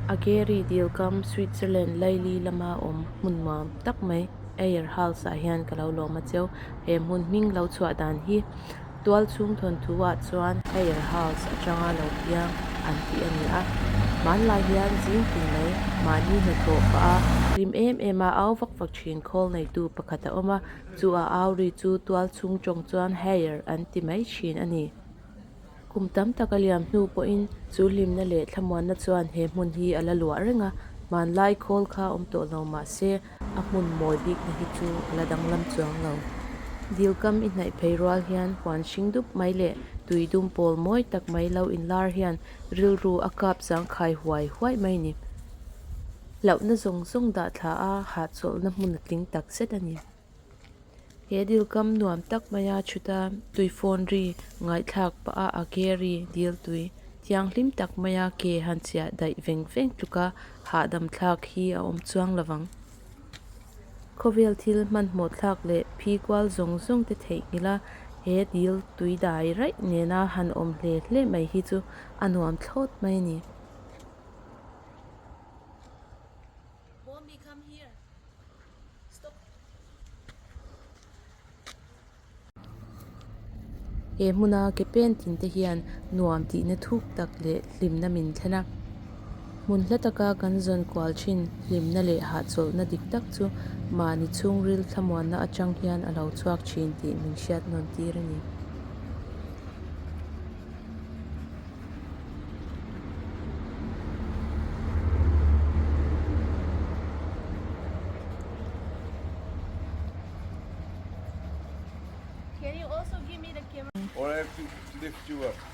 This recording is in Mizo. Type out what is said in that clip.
Ageri dil kam Switzerland laili lama awm hmun nuam tak mai Air House ah hian ka lo lawm a cheu. He hmun hming lo chhuah dan hi tual chhung thawnthu ah chuan Air House atanga lo piang an tih a ni a. Hmanlai hian zing tin mai mahni hnathawh pah a hlim em em a au vak vak thin khawl neitu pakhat a awm a, chu a au ri chu tual chhung tawng chuan Hair an ti mai thin a ni. Kum tam tak a liam hnu pawhin chu hlimna leh thlamuanna chuan he hmun hi a la luah reng a, hmanlai khawl kha awm tawh lo mah se a hmun mawi bikna hi chu a la danglam chuang lo. Dil kam i hnaih phei rual hian huan hring dup mai leh tui dum pawl mawi tak mai lo inlar hian rilru a kap zangkhai huai huai mai ni. Hlauhna zawng zawng dah thla a hahchawlhna hmun a tling tak zet a ni. He dil kam nuam tak maia chhuta tui fawn ri ngaihthlak pah a a ke ri dil tui thianghlim tak maia ke han chhiah daih veng veng tluka hahdam thlak hi a awm chuang lovang. Khawvel thil hmanhmawh thlak leh phi kual zawng zawng te theihnghilh a he dil tui dai raih nena han awm hle hle mai hi chu a nuam thlawt mai a ni. He hmuna ke pen tin te hian nuam tihna thuk tak leh hlimna min thlen a. Hmun hla taka kan zawn kual thin hlimna leh hahchawlhna dik tak chu mahni chhungril thlamuanna atang hian a lo chhuak thin tih min hriat nawn tir a ni. Can you also give me the camera? Or I have to lift you up.